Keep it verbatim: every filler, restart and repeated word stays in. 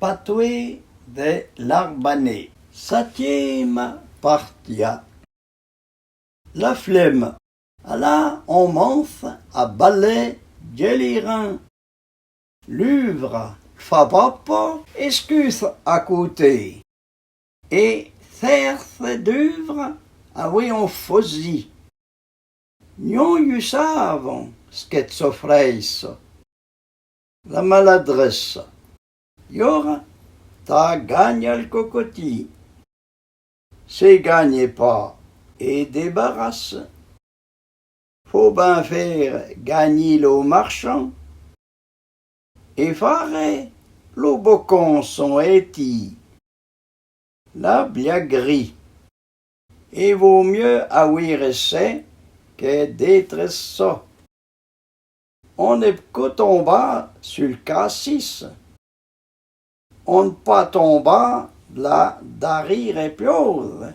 Patwé dè l'Arbané. Satiéma partia. La flèma. Alà on manse a balé djèlirin. L'uvra fa papa é skuthe a kouté. É sèrse d'uvra avoué on fozi. Nyon i savon skè tsoffrèissa. La maladrèssa. Yora t'a gagna l'kokoti. S'é gagné pa é débarasse. Fô bin fére gagni lo marchon. É fare lo bokon son éti. La bliagri. É vô myeu awire sè kè d'étre sò. On é p'kò tonbà su l'kassis. On pa tonbà dla darire pyôze.